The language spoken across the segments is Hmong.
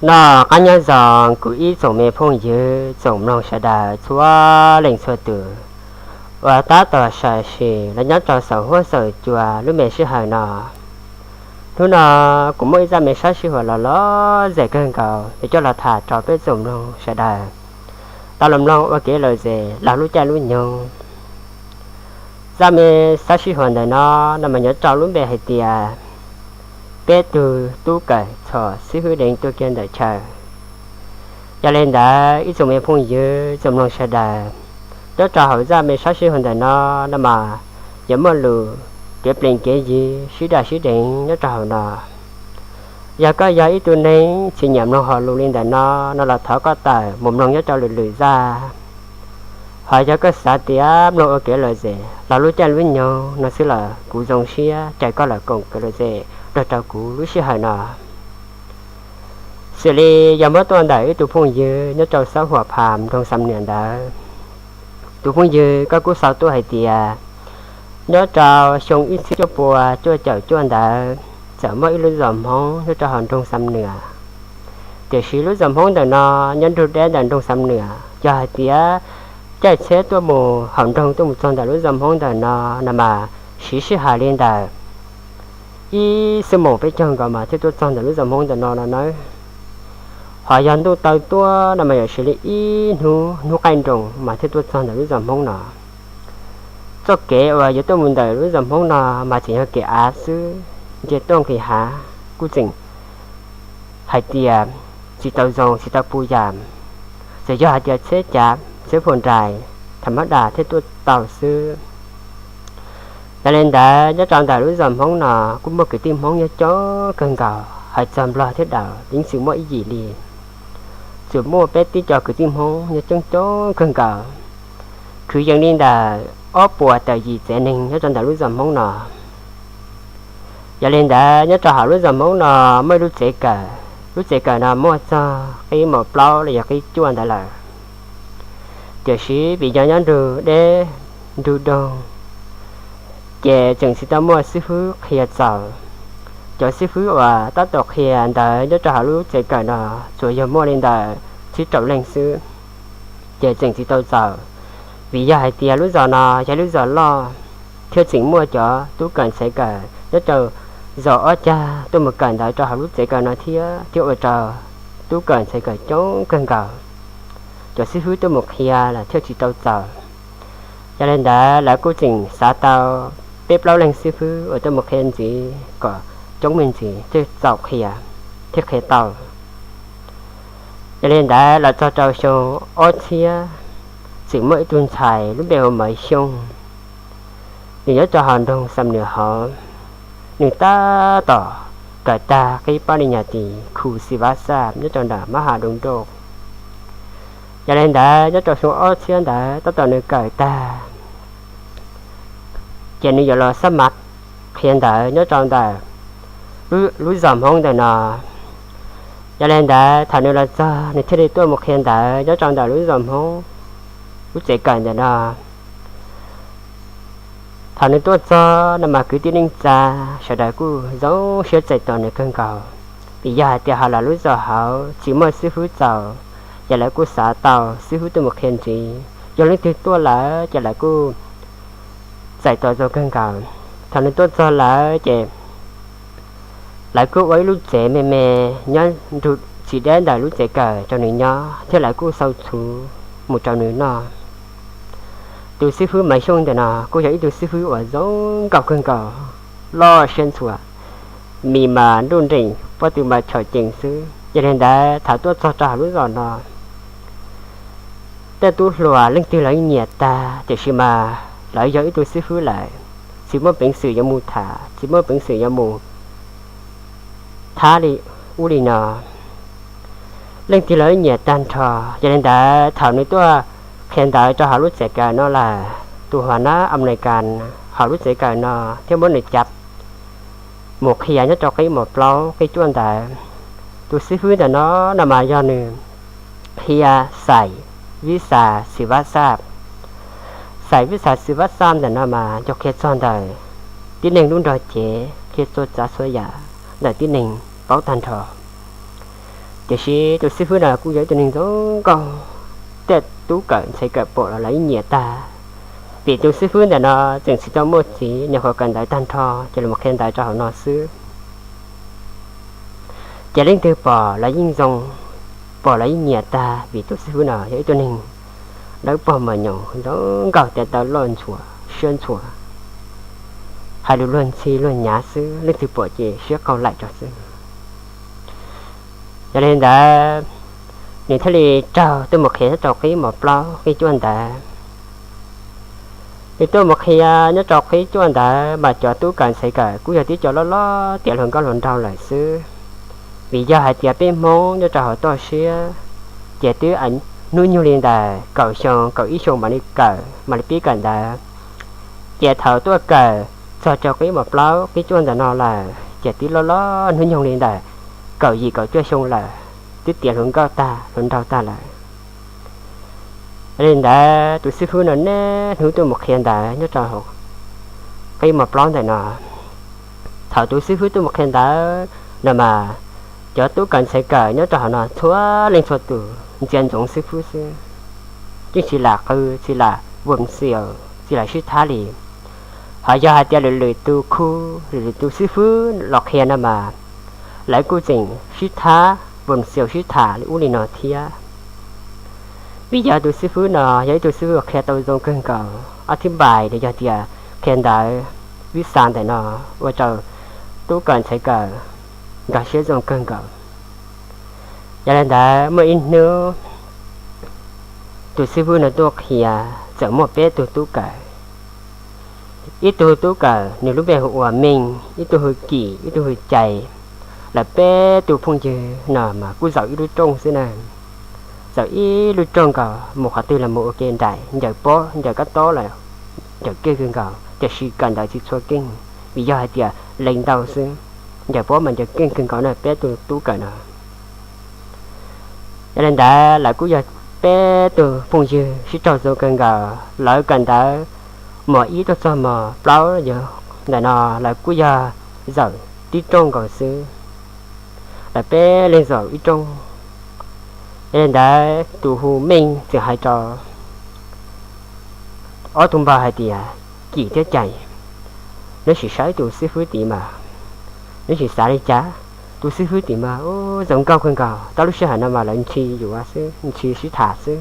Noj qab nyob zoo kuv ib tsoom me phooj ywg tsoom mloog sawv daws txhua leej txhua tus uas tab tom sam sim los nyob rau saum huab saum cua lub me sij hawm no. Hnub no kuv muaj ib zaj me sab sij huam los lom zem kawg nkaus yuav coj los tham rau peb tsoom mloog sawv daws tau los mloog ua kev lom zem laug lub caij lub nyoog. Zaj me sab sij huam ntawm no, no mas nyob rau lub npe hais tias peb tug tub kawm txhom xib hwb deev tuag kiag ntawm chaw. Yog li ntawd ib tsoom me phooj ywg tsoom mloog sawv daws, nyob rau hauv zaj me sab sij huam ntawm no, no mas yuav muaj lus kev plees kev yig sib daj sib deev nyob rau hauv no. Yog koj yog ib tug neeg tsis nyiam mloog hauv lus li ntawm no, no los thov koj tawm mus mloog nyob rau lwm lwm zaj. Ho yog koj xav tias mloog ua kev lom zem laug lub caij lub nyoog no xwb los kuv zoo siab caw koj los koom kev lom zem nrog rau kuv lub sij hawm no. Xws li yog muab tuaj ntawm ib tug phooj ywg nyob rau xab huam pham nroog Xam Nuam ntawd. Tus phooj ywg koj kuj xav tuaj hais tias nyob rau xyoo ib txhiab cuaj pua cuaj caum cuaj ntawd txawm muaj ib lub zos Hmoob nyob rau hauv nroog Xam Nuam. Tiam sis lub zos Hmoob ntawm no nyob nrug deb ntawm nroog Xam Nuam, yog hais tias caij tsheb tuaj mus hauv nroog tuaj mus txog ntawm lub zos Hmoob ntawm no, no mas siv sij hawm li ntawm ib xuab moos peb caug nkaus mas thiaj tuaj txog ntawm lub zos Hmoob ntawm no no nawb. Ho yog ntuj taw tuaj no mas yuav siv li ib hnub, hnub qaij nroos mas thiaj tuaj txog ntawm lub zos Hmoob no. Txoj kev uas yuav tuaj mus ntawm lub zos Hmoob no mas tseem yog kev av xwb, nce tuaj nqis hav, kuj tseem hais tias tsis tau zoo tsis tau puv yam, tsuas yog hais tias tsheb cav tsheb phuam nrais tham mab das thiaj tuaj tau xwb. Yog li ntawd nyob rau ntawm lub zos Hmoob no kuj muaj kwv tij Hmoob nyob coob kawg nkaus, hais txog Nplog thiab daus yeej tsis muaj ib yim li. Tsuas muaj peb tib co kwv tij Hmoob nyob coob coob kawg nkaus, kwv yees li ntawm ob puas tawm yim tsev neeg nyob rau ntawm lub zos Hmoob no. Yog li ntawd nyob rau hauv lub zos Hmoob no muaj ib lub tsev kawm, lub txev kawm no muaj txog qib mos plaub los yog qib cuaj ntawd lawm. Tiam sis vim yog nyob nrug deb nrug doog, ces tseem tsis tau muaj xib fwb qhia txaus. Cov xib fwb uas tab tom qhia ntawd nyob rau hauv lub tsev kawm no tsuas yog muaj li ntawm tsib rau leej xwb, ces tseem tsis tau txaus. Vim yog hais tias lub zos no yog lub zos loj, thiaj tseem muaj cov tub kawm ntxhais kawm nyob rau zos ob cag tuaj mus kawm ntawv rau hauv lub tsev kawm no thiab, thiaj ua rau tub kawm ntxhais kawm coob kawg nkaus. Cov xib fwb tuaj mus qhia los thiaj tsis tau txaus. Yog li ntawd lawv kuj tseem xav tau peb plaub leeg xib fwb uas tuaj mus qhia ntxiv kom coob me ntsis thiaj txaus qhia, thiaj qhia tau. Yog li ntawd los txog rau xyoo ob txhiab, tseem muaj ib tug ntxhais lub npe hu Maiv Xyooj. Nws nyob rau hauv nroog Xam Nuam hauv, nws tab tom kawm tag qib pab li nyas tis khu xi vab xaj nyob rau ntawm mab ham doo nrauj. Yog li ntawd nyob rau xyoo ob txhiab ntawd tab tom nws kawm tag, ces nws yuav los xab mav qhia ntawv nyob rau ntawm lub zos Hmoob ntawm no. Yog li ntawd thaum nws los txog nws thiaj li tuaj mus qhia ntawv nyob rau ntawm lub zos Hmoob lub tsev kawm ntawm no. Thaum nws tuaj txog no mas kwv tij neej tsa sawv daws kuj zoo siab txais tos nws kawg nkaus, vim yog hais tias hauv lawv lub zos hauv tsis muaj xib fwb txaus, ces lawv kuj xav tau xib fwb tuaj mus qhia ntxiv. Yog leej twg tuaj lawm ces lawv kuj txais tos zoo kawg nkaus. Thaum nws tuaj txog lawm ces lawv kuj ua ib lub tsev me me nyob nrug tsis deb ntawm lub tsev kawm rau nws nyob thiab lawv kuj xau txhuv mus rau nws noj. Tus xib fwb Maiv Xyooj ntawm no kuj yog ib tug xib fwb uas zoo nkauj kawg nkaus, loj siab ntxhua, mis mas nruj nreem, pob tw mas chom cees xwb. Yog li ntawd thaum tuaj txog rau hauv lub zos no, tej tub hluas leej twg lawv nyiam tag, tiam sis mas lawv yog ib tug xib fwb lawm, tsis muaj peev xwm yuav mus tham, tsis muaj peev xwm yuav mus thab li ub li no. Leej twg lawv nyiam tag nrho. Yog li ntawd thaum nws tuaj qhia ntawv rau hauv lub tsev kawm no lawm, tus huas nab Amelikas hauv lub tsev kawm no thiaj muab nws cav mus qhia nyob rau qib mos plaub qib cuaj ntawd. Tus xib fwb ntawm no no mas yog nws qhia xais vib xas xis vab xaj. Xais vib xas xis vab xaj ntawm no mas yog qhia txog ntawm tib neeg lub nrog cev, qhia txhua tsav txhua yam ntawm tib neeg paub tag nrho. Tiam sis tus xib fwb no kuj yog ib tug neeg zoo nkauj, tej tub kawm ntxhais kawm pom los lawv yeej nyiam tag, vim tus xib fwb ntawm no tseem tsis tau muaj txiv, nyuam qhuav kawm ntawv tag nrho ces los qhia ntawv rau hauv no xwb. Ces leej twg pom los yeej zoo, pom los yeej nyiam tag, vim tus xib fwb no yog ib tug neeg dawb paug mos nyoos, zoo nkauj, tes taw loj ntxhua, siab ntxhua, hais lus luag ntxhi luag nyav xwb, leej twg pom ces siab qaug laim rau xwb. Yog li ntawd, nws thiaj li raug tuaj mus qhia nyob rau qib mos plaub qib cuaj ntawd. Nws tuaj mus qhia nyob rau qib cuaj ntawd mas cov tub kawm ntxhais kawm kuj yog tib co loj loj tiav hluas nkauj hluas nraug lawm xwb. Vim yog hais tias peb Hmoob nyob rau hauv toj siab, ces twb hnub nyoog li ntawm kaum xyoo kaum ib xyoo mam li kawm mam li pib kawm ntawv. Ces thaum tuaj kawm txog rau qib mos plaub qib cuaj ntawm no lawm ces twb loj loj hnub nyoog li ntawm kaum yim kaum cuaj xyoo lawm, twb tiav hluas nkauj tag hluas nraug tag lawm. Li ntawd tus xib fwb no niaj hnub tuaj mus qhia ntawv nyob rau qib mos plaub ntawm no. Thaum tus xib fwb tuaj mus qhia ntawv no mas cov tub kawm ntxhais kawm nyob rau hauv no txhua leej txhua tus ntsia ntsoov xib fwb xwb, yeej tsis lam qw, tsis lam vos xias, tsis lam sib thab li. Ho yog hais tias lwm lwm tus khu, lwm lwm tus xib fwb los qhia no mas lawv kuj tseem sib thab vos xias sib tham li ub li no thiab. Vim yog tus xib fwb no yog ib tug xib fwb uas qhia tau zoo kawg nkaus, ob thib npais los yog tias qhia ntawv vib xa ntawm no ua rau tub kawm ntxhais kawm nkag siab zoo kawg nkaus. Yog li ntawd muaj ib hnub tus xib fwb no tuaj qhia, txawm muaj peb tug tub kawm. Ib tug tub kawm nws lub npe hu ua Meej, ib tug hu Kim, ib tug hu Cai. Lawv peb tug phooj ywg no mas kuj zaum ib lub rooj xwb na. Zaum ib lub rooj nkaus, mus qhov twg los mus ua ke nraim, ncaws pob ncaws kab tob los ncaws keej kawg nkaus, tiam sis kawm ntawv tsis txhua keej, vim yog hais tias lees ntau xwb. Ncaws pob mas ncaws keej kawg nkaus na peb tug tub kawm no. Yog li ntawd lawv kuj yog peb tug phooj ywg sib raug zoo kawg nkaus, lawv kawm ntawv mos ib tuaj txog mos plaub ntawm no lawv kuj yog zaum tib rooj nkaus xwb. Lawv peb leeg zaum ib rooj. Yog li ntawd tus hu Meej txawm hais rau ob tug npawg hais tias, Kim thiab Cai, neb sim saib tus xib fwb tid mas. Neb sim xav li cas? Tus xib fwb tid mas ub zoo nkauj kawg nkaus, tau lub sij hawm no mas lawv ntshis yuav xwb, ntshis sib tham xwb.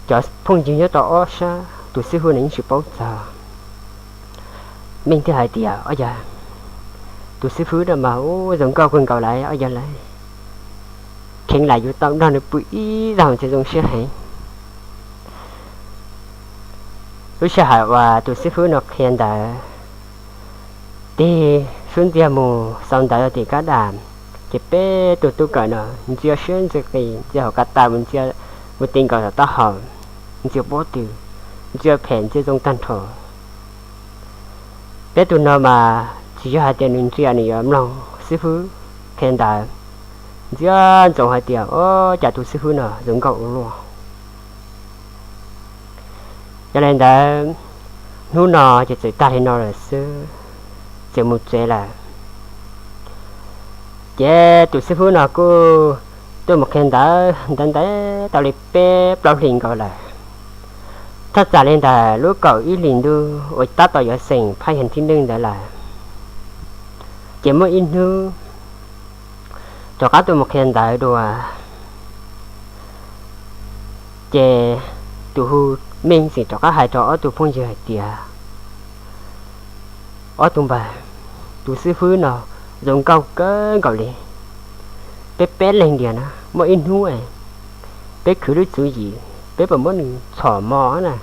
Cov phooj ywg nyob rau ob sab, tus xib fwb no yeej tsis paub txog. Meej thiaj hais tias, Ob yog, tus xib fwb no mas ub zoo nkauj kawg nkaus lawm, ob yog lawm, kheev lam yuav tau nrog nws pw ib zaug thiaj zoo siab heev. Lub sij hawm uas tus xib fwb no qhia ntawv, tig sub ntiag mus xaus ntawv rau tim kab dam, ces peb tug tub kawm no ntsia siab ntsia qis, ntsia hauv kas tas mus, ntsia mus ti nkaus tom taub hau, ntsia pob tw, ntsia phem ntsia zoo tag nrho. Peb tug no mas tsis yog hais tias nws ntsia nws yuav mloog xib fwb qhia ntawv, ntsia ntsoov hais tias, Ob, cas tus xib fwb no zoo nkauj ua luaj. Yog li ntawd, hnub no ces txawm tag li no lawm xwb, txawm mus tsev lawm. Ces tus xib fwb no kuj tuaj mus qhia ntawv ntawv ntawv tau li peb plaub hlis nkaus lawm. Thaj tsam li ntawm lub kaum ib hlis ntuj uas tab tom yuav xeem phaj yag thib neej ntawd lawm, ces muaj ib hnub rov qab tuaj mus qhia ntawv dua. Ces tus hu Meej tseem rov qab hais rau ob tug phooj ywg hais tias, Ob tug npawg, tus xib fwb no zoo nkauj kawg nkaus li. Peb peb leeg ntiag na, muaj ib hnub peb khwv lub tswv yim, peb puas muab nws txhom mos na?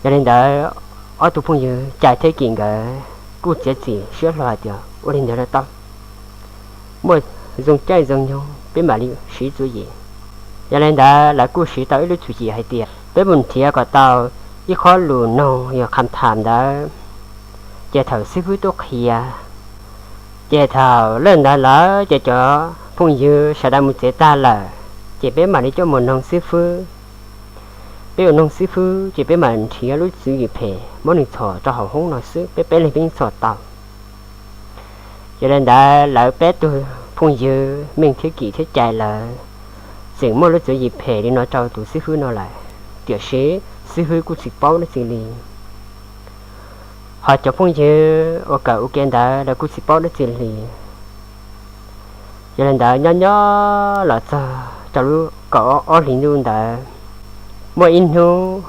Yog li ntawd, ob tug phooj ywg Cai thiab Kim nkawd kuj txiav txim siab hlo hais tias, Ua li ntawd los tau, muaj zoo caij zoo nyoog peb mam li siv tswv yim. Yog li ntawd lawv kuj siv tau ib lub tswv yim hais tias peb mus nrhiav kom tau ib qho lus noog yog kham tham ntawd, ces thaum xib fwb tuaj qhia, ces thaum lawv ntawd lawm ces cov phooj ywg sawv daws mus tsev tag lawm, ces peb mam li coj mus noog xib fwb. Peb mus noog xib fwb ces peb mam nrhiav lub tswv yim phem muab nws txhom rau hauv hoob no xwb, peb peb leeg peb yeej txhom tau. Yog li ntawd lawv peb tug phooj ywg Meej thiab Kim thiab Cai lawv tseem muaj lub tswv yim phem li no rau tus xib hwb no lawm, tiam sis xib hwb kuj tsis paub dab tsi li. Ho cov phooj ywg uas kawm ua ke ntawd lawv kuj tsis paub dab tsi li. Yog li ntawd nyob nyob los txog rau lub kaum ob hlis ntuj ntawd, muaj ib hnub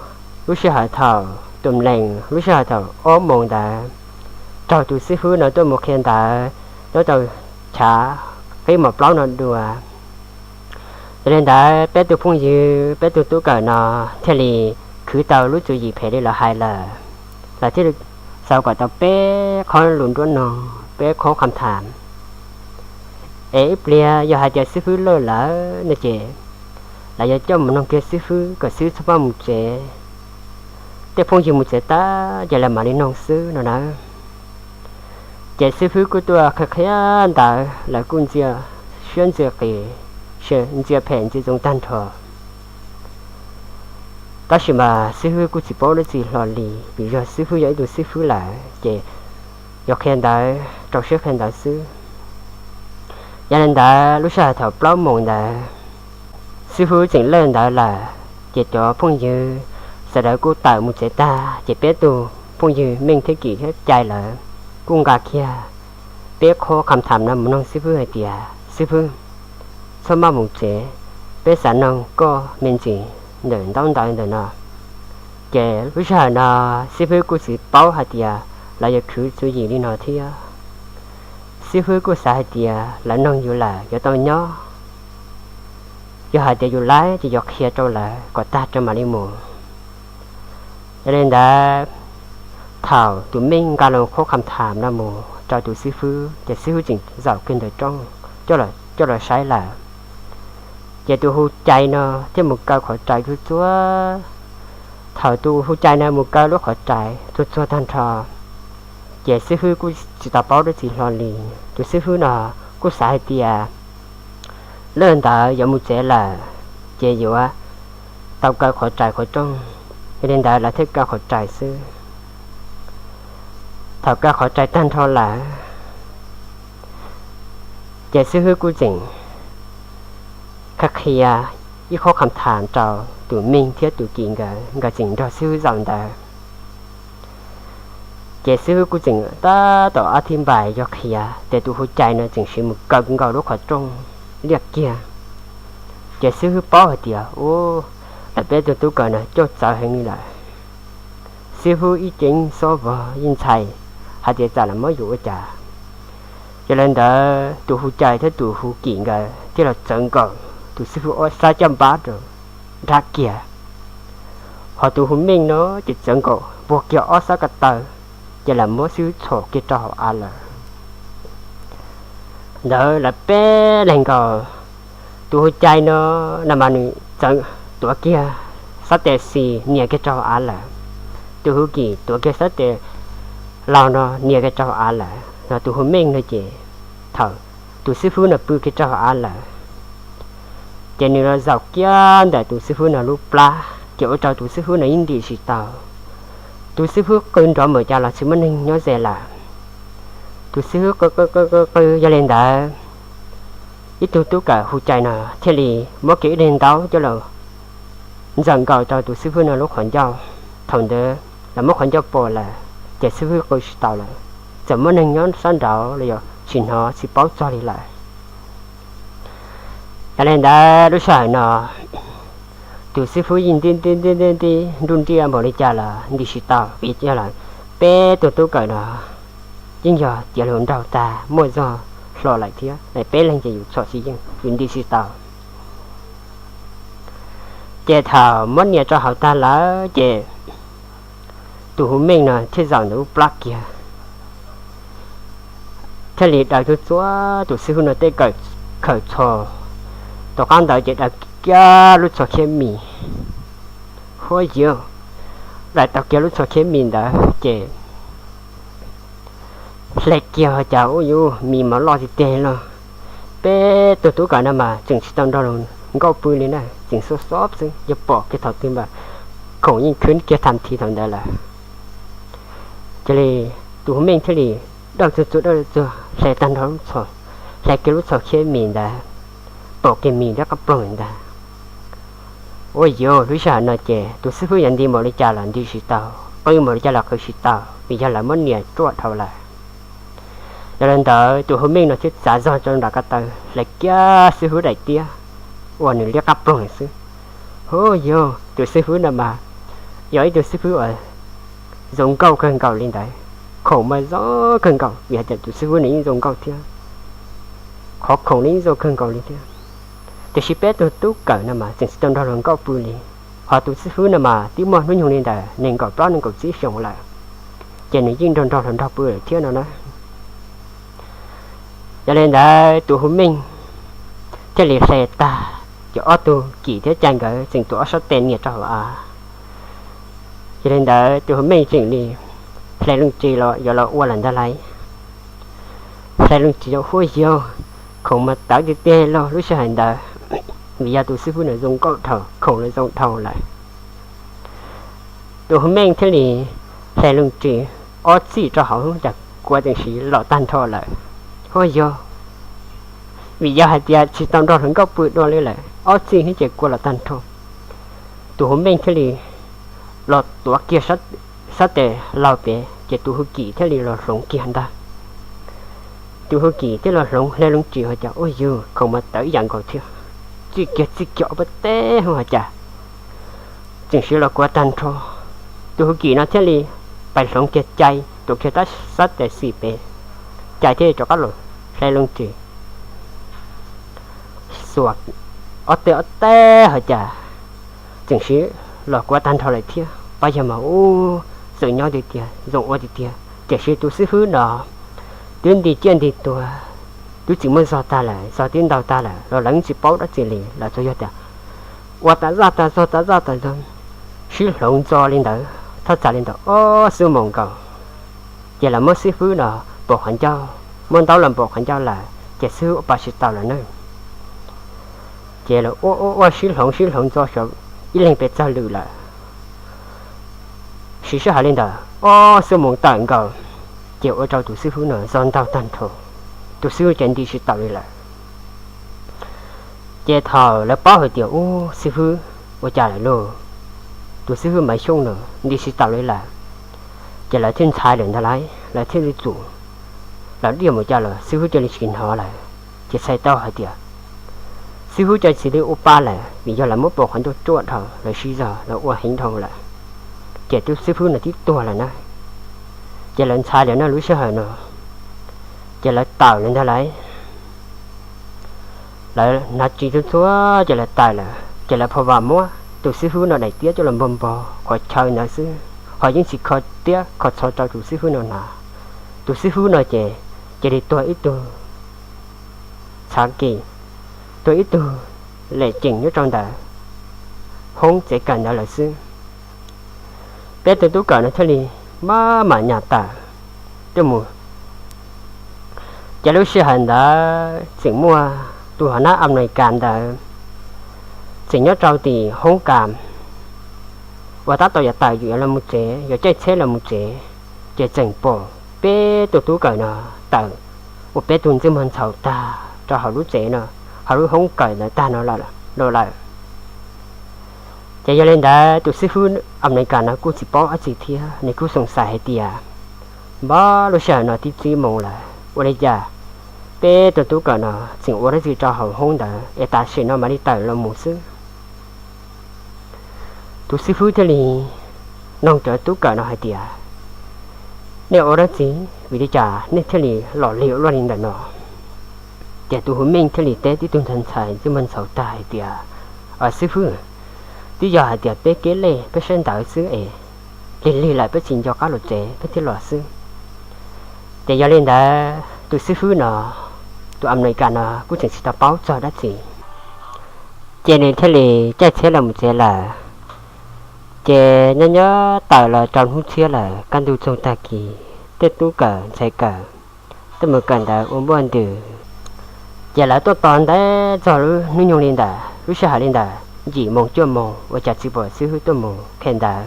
lub sij hawm thaum tus mlees lub sij hawm thaum ob moos ntawd, raug tus xib hwb no tuaj mus qhia ntawv nyob rau chav qib mos plaub no dua. Yog li ntawd peb tug phooj ywg peb tug tub kawm no thiaj li khwv tau lub tswv yim phem li lawv hais lawm, lawv thiaj li xaus kom tau peb qhov lus nruab no, peb qhov qham tham. Es ib pliag yog hais tias xib hwb lawj lawm no ces lawv yuav coj mus noog kiag xib hwb kom xib hwb txhob maj mus tsev. Tej phooj ywg mus tsev tag ces lawv mam li noog xwb no na. Ces xib hwb kuj tuaj qhia qhia ntawv, lawv kuj ntxia siab ntxia qis, ntxia phem ntxia zoo tag nrho. Tab sis mas xib hwb kuj tsis paub dab tsi hlo li, vim yog xib hwb yog ib tug xib hwb lawm ces yog qhia ntawv rau siab qhia ntawv xwb. Yog li ntawd lub sij hawm thaum plaub moos ntawd, xib hwb tseem lawj ntawv lawm, ces cov phooj ywg sawv daws kuj tawm mus tsev tag, ces peb tug phooj ywg Meej thiab Kim thiab Cai lawv kuj nqa kiag peb qhov qham tham no mus noog xib hwb hais tias, Xib hwb, txhob maj mus tsev, peb xav noog koj me ntsis ntawm ntaub ntawv ntawm no. Ces lub sij hawm no xib hwb kuj tsis paub hais tias lawv yuav khwv tswv yim li no thiab. Xib hwb kuj xav hais tias lawv noog yus lawm yuav tau nyob, yog hais tias yus laib ces yuav qhia rau lawv kom tag rau mam li mus. Yog li ntawd, thaum tus Meej nqa loo qhov qham tham no mus rau tus xib hwb ces xib hwb tseem zaum kiag ntawm rooj coj los saib lawm. Ces tus hu Cai no thiaj mus kaw qhov rais txuag txuag. Thaum tus hu Cai no mus kaw lub qhov rais txuag txuag tag nrho, ces xib hwb kuj tsis tau paub dab tsi hlo li. Tus xib hwb no kuj xav hais tias lawj ntawv yuav mus tsev lawm, ces yuav tau kaw qhov rais qhov rooj. Yog li ntawd lawv thiaj kaw qhov rais xwb. Thaum kaw qhov rais tag nrho lawm, ces xib hwb kuj tseem qhia qhia ib qhov qham tham rau tus Meej thiab tus Kim nkawd, nkawd tseem nrog xib hwb zaum ntawv. Ces xib hwb kuj tseem tab tom ob thib npais yog qhia, ces tus hu Cai no tseem siv mus kaw nkaus lub qhov rooj liaj kiag. Ces xib hwb paub hais tias, u, lawv peb tug tub kawm no coj txawv heev li lawm. Xib hwb ib ceev xob vog yeej ntshai hais tias tsam lawv muab yus ua cas. Yog li ntawd tus hu Cai thiab tus hu Kim nkawd thiaj los txawv nkaus tus xib hwb ob sab caj npab rau nrab kiag. Ho tus hu Meej no ces txawv nkaus puag kiag ob sab ko taw, ces lawv muab xib hwb txhom kiag rau hauv av lawm. Ntawd lawv peb leeg nkaus, tus hu Cai no, no mas nws txawv tuav kiag sab tes xis nias kiag rau hauv av lawm. Tus hu Kim tuav kiag sab tes laug no nias kiag rau hauv av lawm, no tus hu Meej no ces thaum tus xib hwb no pw kiag rau hauv av lawm, ces nws los zaum kiag ntawm tus xib hwb no lub plab, ces ua rau tus xib hwb no yeej ntim tsis tau. Tus xib hwb qw nrov npaum cas los tsis muaj neeg nyob ze lawm. Tus xib hwb qw qw qw qw qw, yog li ntawd ib tug tub kawm hu Cai no thiaj li muab kiag ib daim ntaub coj los ntxaws nkaus rau tus xib hwb no lub qhov ncauj. Thaum ntawd lawv muab qhov ncauj pom lawm, ces xib hwb qw tsis tau lawm, txawm muaj neeg nyob sab nraud los yog tsis hnov tsis paub txog li lawm. Yog li ntawd lub sij hawm no tus xib hwb yeej nti nti nti nti nti nruj nriaj npaum li cas los nti tsis tau, vim yog lawm peb tug tub kawm no yeej yog tiav hluas nraug tag muaj zog hlo lawm thiab, peb leeg ces yus txhom tsis yeej, yus nti tsis tau. Ces thaum muab nias rau hauv tag lawm ces tus hu Meej no thiaj zaum ntawm lub plab kiag, thiaj li daws txuag txuag tus xib hwb no tej khaws txho. Tom qab ntawd ces daws kiag lub txhos khiab mis. Huab yiv, daws tau kiag lub txhos khiab mis ntawd ces hle kiag cas ua cas mis mas loj tiag tiag los. Peb tug tub kawm no mas tseem tsis tau nrog luag nkauj pw li na, tseem xob xob xwb, yog pom kiag thaum twg mas khoom yeej khwb kiag tham thiv thaum ntawd lawm. Cia li tus hu Meej thiaj li daws txuag txuag daws txuag hle tag nrho lub txhos, hle kiag lub txhau khiab mis ntawd, pom kiag mis liab qab ploog ntag. Ua yuav lub sij hawm no ces tus xib fwb yuav nti npaum li cas los nti tsis tau, qw npaum li cas los qw tsis tau vim yog lawv muab nias ruaj dhau lawm. Yog li ntawd tus Hu Meej no thiaj txav zog rau nram ko taw hle kiag xib fwb daim tiab uas nws liab qab ploog xwb. Hu yuav tus xib fwb no mas yog ib tug xib fwb uas zoo nkauj kawg nkaus li ntawd, khoom mas zoo kawg nkaus vim hais tias tus xib fwb nws yeej zoo nkauj thiab, qhov khoom nws yeej zoo kawg nkaus li thiab. Tiam sis peb tug tub kawm no mas tseem tsis tau nrog luag nkauj pw li, ho tus xib fwb no mas twb muaj hnub nyoog li ntawm nees nkaum plaub nees nkaum tsib xyoos lawm, ces nws yeej nrog nrog luag nrog pw lawm thiab no na. Yog li ntawd tus Hu Meej thiaj li hle tag, ces ob tug Kim thiab Cai nkawd tseem tuav ob sab tes nias rau hauv av. Yog li ntawd tus Hu Meej tseem li hle loo tsis los yuav los ua lawm ntag lauj. Hle loo tsis los hu yuav, khoom mas tawv tiag tiag lauj lub sij hawm ntawd, vim yog tus xib fwb nws zoo nkauj dhau, khoom los zoo dhau lawm. Tus Hu Meej thiaj li hle loo tsis ob txij rau hauv, cas kua tseem siv los tag nrho lawm. Hu yuav, vim yog hais tias tsis tau nrog luag nkauj pw dua li lawm, ob txij thiab ces kua los tag nrho. Tus Hu Meej thiaj li los tuav kiag sab tes laug pem, ces tus Hu Kim thiaj li los hloov kiag ntag. Tus Hu Kim thiaj los hloov hle loo tsis, ho cas ua yus khoom mas tawv ib yam nkaus thiab, txij kiag txij kiag ob peb teg hauv ho cas tseem siv los kua tag nrho. Tus Hu Kim no thiaj li pais hloov kiag Cai, tuav kiag tab sab tes xis pem, Cai thiaj li rov qab los hle loo tsis xuas ob teg ob teg ho cas tseem siv los kua tag nrho lawm thiab. Pab yawg mas ub, txawm nyob tiag tiag, zoo ua tiag tiag, tiam sis tus xib fwb no twb nti ciaj nti tuag, twb tsis muaj zog tag lawm, zog twb ntau tag lawm los lawv tsis paub dab tsi li, lawv tsuas yog tias ua tas zaj tas zog tas zaj tas zog, sib hloov ntxo li ntawd thaj tsam li ntawm ob xuab moos nkaus. Ces lawv muab xib fwb no npaum qhov ncauj, muab ntaub los npaum qhov ncauj lawm ces xib fwb ua pa tsis tau lawm na. Ces lawv ua ua ua sib hloov sib hloov ntxo xyov ib leeg pes tsawg lwm lawm. Siv sij hawm li ntawm ob xuab moos tawm nkaus, ces ua rau tus xib fwb no zog ntau tag nrho, tus xib fwb ces nti tsis taus li lawm. Ces thaum lawv paub hais tias ub xib fwb ua cas lawm lauj, tus xib fwb Maiv Xyooj no nti tsis taus li lawm, ces lawv thiaj ntshai lawm ntag lauj, lawv thiaj li tsum, lawv diaj mus cas los xib fwb cia li tsis hnov lawm. Ces txhais tau hais tias xib fwb cia li ua pa lawm vim yog lawv muab pos qhov ncauj ruaj dhau, lawv siv zog lawv ua heev dhau lawm, ces tus xib fwb no twb tuag lawm na. Ces lawv ntshai lawm na lub sij hawm no, ces lawv tawm lawm ntag lauj. Lawv hnav ris txhua txhua ces lawv tawm lawm, ces lawv phau vam muab tus xib fwb no daim tiab coj los npog npog qhov chaw ntawd xwb, ho yeej tsis kho tiab kho txho rau tus xib fwb no hnav. Tus xib fwb no ces cia li tuag ib tug txhav kis, tuag ib tug lem ceem nyob rau ntawm hoob tsev kawm ntawd lawm xwb. Peb tus tub kawm no thiaj li maj mam nyas tawm tuaj mus. Ces lub sij hawm ntawd tseem muaj tus hauv nab Amelikas ntawd tseem nyob rau tim hoob kas uas tab tom yuav tawm yuav los mus tsev, yuav caij tsheb los mus tsev, ces tseem pom peb tus tub kawm no tawm ua peb tug ntsej muag ntxhaus tag rau hauv lub tsev no, hauv lub hoob kawm ntawd tag no lawm. Ces yog li ntawd tus xib fwb Amelikas no kuj tsis paub dab tsi thiab, nws kuj xoom xais hais tias, npab lub sij hawm no twb tsib moos lawm, ua li cas peb tus tub kawm no tseem ua dab tsi rau hauv hoob ntawd es tam sim no mam li tawm los mus xwb. Tus xib fwb thiaj li nug cov tub kawm no hais tias, nej ua dab tsi, vim li cas nej thiaj li los lig ua luaj li ntawm no? Ces tus Hu Meej thiaj li teb tib tug ntxhais ntxhais ntsej muag ntxhaus tag hais tias, xib fwb, twb yog hais tias peb kev lej peb saib ntawv xwb es lig lig lawm peb tsis nco qab los tsev peb thiaj los xwb. Ces yog li ntawd tus xib fwb no, tus Amelikas no kuj tseem tsis tau paub txog dab tsi, ces nws thiaj li caij tsheb los mus tsev lawm. Ces nyob nyob tawm los rau hnub tshiab lawm, kaj ntug tsaus tag kis, tej tub kawm ntxhais kawm tuaj mus kawm ntawv ua npuaj ntws. Ces lawv tuaj tos ntev txog lub hnub nyoog li ntawm lub sij hawm li ntawm yim moos cuaj moos ua cas tsis pom xib fwb tuaj mus qhia ntawv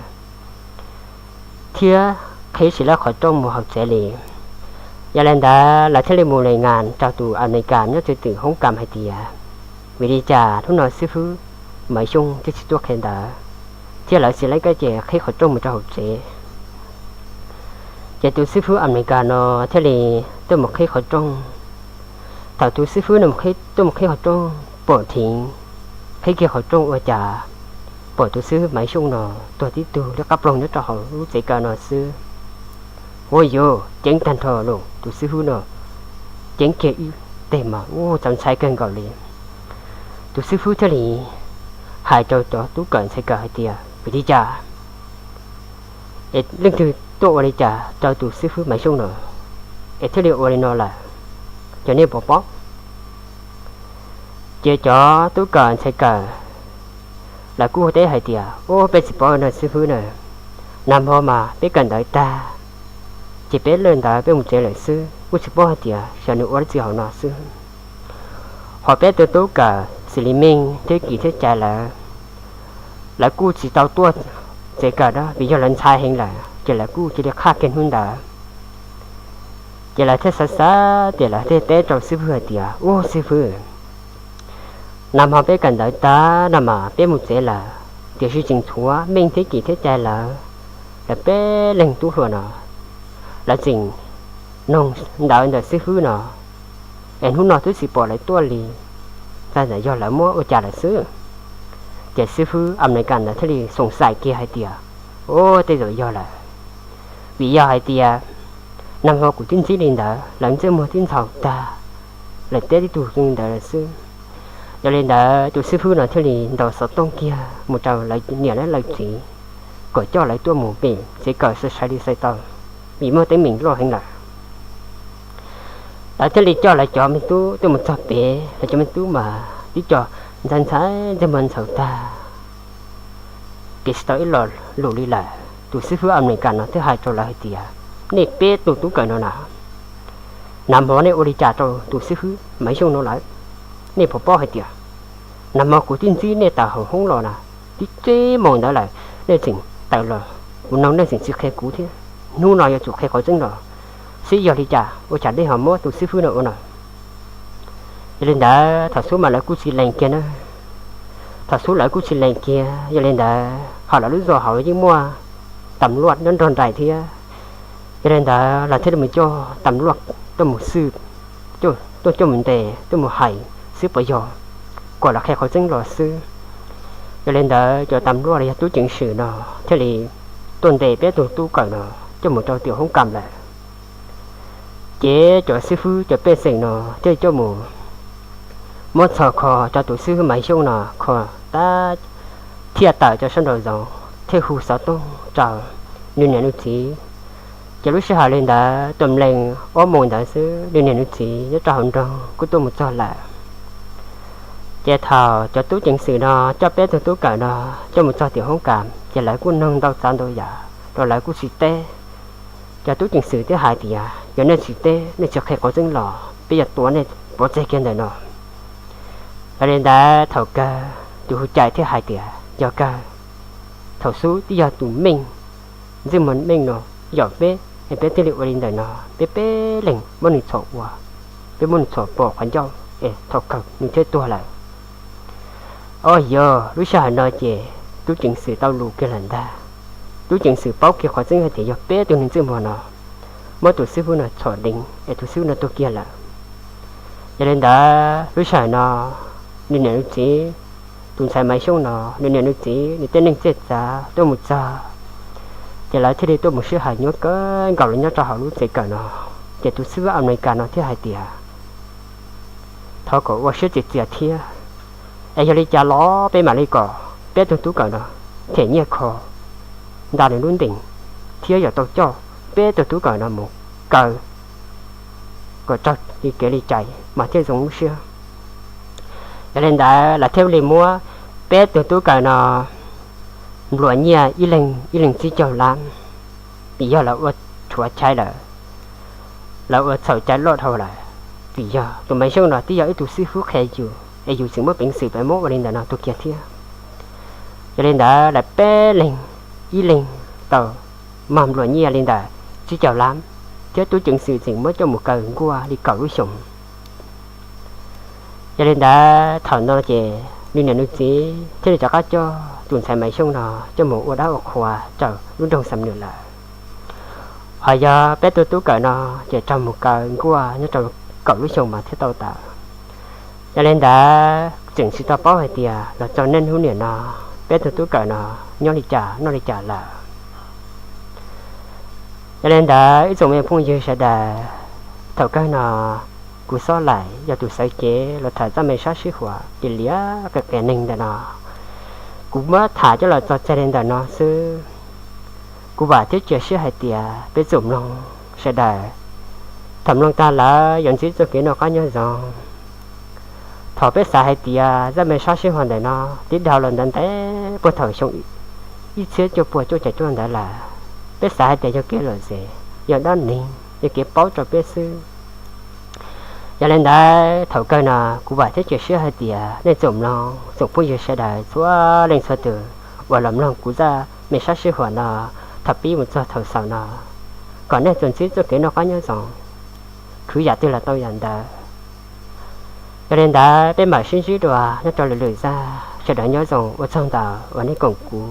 thiab qhib sim lawv qhov rooj mus hauv tsev li. Yog li ntawd lawv thiaj li mus li nas rau tus Amelikas nyob txwv twm hoob kas hais tias, vim li cas hnub no xib fwb Maiv Xyooj twb tsis tuaj qhia ntawv, thiab lawv tsis leeb kab ces qhib qhov rooj mus rau hauv tsev. Ces tus xib fwb Amelikas no thiaj li tuaj mus qhib qhov rooj. Thaum tus xib fwb no tuaj mus qhib qhov rooj pom dheev, qhib kiag qhov rooj ua cas pom tus xib fwb Maiv Xyooj no tuag tib tug liab qab ploog nyob rau hauv lub tsev kawm no xwb. Ua yuav ceeb tag nrho los tus xib fwb no ceeb kiag ib teg mas ua txaus ntshai kawg nkaus li. Tus xib fwb thiaj li hais rau cov tub kawm ntxhais kawm hais tias, vim li cas es leej twg tuaj ua li cas rau tus xib fwb Maiv Xyooj no es thiaj li ua li no lawm, ces nej puas paub? Ces cov tub kawm ntxhais kawm lawv kuj teb hais tias, ub, peb tsis paub no xib fwb na, nag hmo mas peb kawm ntawv tag ces peb lawj ntawv peb mus tsev lawm xwb, kuj tsis paub hais tias xyov nws ua dab tsi hauv no xwb. Ho peb tug tub kawm xws li Meej thiab Kim thiab Cai lawv, lawv kuj tsis tau tuaj tsev kawm na vim yog lawv ntshai heev lawm ces lawv kuj cia li qhaj kiag hnub ntawd. Ces lawv thiaj xav xav tias lawv thiaj teb rau xib fwb hais tias, ub, xib fwb, nag hmo peb kawm ntawv tag no mas peb mus tsev lawm, tiam sis tseem tshuav Meej thiab Kim thiab Cai lawv, lawv peb leeg tub hluas no, lawv tseem noog ntawv ntawm xib fwb no, es hnub no twb tsis pom lawv tuaj li, ntshai ntawm yog lawv muab ua cas lawm xwb. Ces xib fwb Amelikas ntawd thiaj li xoom xaim kiag hais tias, ub, tej zaum yog lawm, vim yog hais tias nag hmo kuv twb ntsib li ntawd, lawv ntsej muag twb ntxhov tag, lawv teb tib tug zoo li ntawd lawm xwb. Yog li ntawd tus xib fwb no thiaj li ntaus xov tooj kiag mus rau lawv niam lawv txiv kom coj lawv tuaj mus pem tsev kawm sai sai li sai tau, vim muaj teeb meem loj heev lawm. Lawv thiaj li coj lawv cov me tub tuaj mus txog pem, lawv cov me tub mas tib co ntxhais ntxhais ntsej muag ntxhov tag, piav tsis tau ib lo lus li lawm. Tus xib fwb Amelikas no thiaj hais rau lawv hais tias, nej peb tug tub kawm no na, nag hmo nej ua li cas rau tus xib fwb Maiv Xyooj no lawm? Nej puas paub hais tias nag hmo kuv twb ntsib nej tawm hauv hoob los na, tib tsib moos ntawd lawm nej tseem tawm los, kuv noog nej tseem tsis qhia kuv thiab. Hnub no yuav tsum qhia qhov tseeb los, seb yog li cas ua cas nej ho muab tus xib fwb no ua no. Yog li ntawd thaum xub mas lawv kuj tsis lees kiag na, thaum xub lawv kuj tsis lees kiag. Yog li ntawd ho lawv lub zos hauv yeej muaj tam luaj nyob nrog nraim thiab. Yog li ntawd lawv thiaj li mus coj tam luaj tuaj mus xwb, tuaj coj mus ntes tuaj mus hais xwb puas yog, kom lawv qhia qhov tseeb los xwb. Yog li ntawd cov tam luaj los yog tub ceev xwm no thiaj li tuaj ntes peb tug tub kawm no coj mus rau tim hoob kam lawm. Ces cov xib fwb cov pej xeem no thiaj coj mus muab txhos kho rau tus xib fwb Maiv Xyooj no kho tab, thiaj tawm cov sab nraum zoov thiaj hu xov tooj rau nws niam nws txiv. Ces lub sij hawm li ntawd tuaj mlees ob moos ntawd xwb nws niam nws txiv nyob rau hauv nroog kuj tuaj mus txog lawm. Ces thaum cov tub ceev xwm no coj peb tug tub kawm no coj mus txog tim hoob kam ces lawv kuj noog ntau txav ntau yam los lawv kuj tsis teb. Cov tub ceev xwm thiaj hais tias, yog nej tsis teb, nej tsis qhia qhov tseeb los peb yuav tua nej pov tseg kiag ntawm no. Yog li ntawd thaum kawg tus hu cai thiaj hais tias, yog kawg, thaum xub twb yog tus Meej, ntsej muag Meej no yom peb es peb thiaj li ua li ntawm no, peb peb leeg muab nws txhom ua, peb muab nws txhom pom qhov ncauj es thaum kawg nws thiaj tuag lawm. Ob yog lub sij hawm no ces tub ceev xwm tau lus kiag lawm ntag. Tub ceev xwm paub kiag qhov tseeb hais tias yog peb tug neeg ntsej muag no muab tus xib fwb no txhom deev es tus xib fwb no tuag kiag lawm. Yog li ntawd lub sij hawm no nws niam nws txiv, tus ntxhais Maiv Xyooj no, nws niam nws txiv nws tej neeg txij txav tuaj mus txog, ces lawv thiaj li tuaj mus sib hais nyuaj kawg nkaus li nyob rau hauv lub tsev kawm no. Ces tus xib fwb Amelikas no thiaj hais tias, thov kom ua siab txias txias thiab, es yog li cas los peb mam li kom peb tug tub kawm no them nyiaj kho nta nws lub ntees, thiab yuav tau coj peb tug tub kawm no mus kaw kom raug li kev li cai mas thiaj zoo lub siab. Yog li ntawd lawv thiaj li muab peb tug tub kawm no nplua nyiaj ib leeg ib leeg tsib caug lab, vim yog lawv ua rhuav chai lawm, lawv ua txhaum cai loj dhau lawm, vim yog tus Maiv Xyooj no twb yog ib tug xib fwb qhia yus es yus tseem muaj peev xwm pab muab ua li ntawm no tuag kiag thiab. Yog li ntawd lawv peb leeg ib leeg tau mog nplua nyiaj li ntawm tsib caug lab, thiab tub ceev xwm tseem muab coj mus kaw nkuaj li kaum lub xyoos. Yog li ntawd thaum no ces nws niam nws txiv thiaj li rov qab coj tus ntxhais Maiv Xyooj no coj mus ua dab ua qhua rau lub nroog Xam Nwm lawm. Ho yog peb tug tub kawm no ces raug mus kaw nkuaj nyob rau kaum lub xyoos mas thiaj tau tawm. Yog li ntawd tseem tsis tau paub hais tias los txog niaj hnub niam no peb tug tub kawm no nyob li cas noj li cas lawm. Yog li ntawd ib tsoom me phooj ywg sawv daws, thaum kawg no kuv Xob Laim yog tus sawv cev los tham txoj me sab sib huam li liam qia qias neeg ntawm no. Kuv muab tham coj los txog txag li ntawm no xwb. Kuv vam thiab cia siab hais tias peb tsoom mloog sawv daws, thaum mloog tag lawm yuav ntsib txoj kev noj qab nyob zoo. Thaum peb xav hais tias zaj me sab sib huam ntawm no twb dhau los ntawd ntev puag thaum xyoo ib txhiab cuaj puas cuaj caum cuaj ntawd lawm, peb xav hais tias yog kev lom zem, yog dab neeg, yog kev paub rau peb xwb. Yog li ntawd thaum kawg no kuv vam thiab cia siab hais tias nej tsoom mloog tsoom phooj ywg sawv daws txhua leej txhua tus uas los mloog kuv zaj me sab sib huam no thaum pib mus txog thaum xaus no, kom nej tsuas ntsib txoj kev noj qab nyob zoo, khwv yam twg los tau yam ntawd. Yog li ntawd peb mam sib ntsib dua nyob rau lwm lwm zaj, sawv daws nyob zoo, ua tsaug ntau uas nej koom kuv.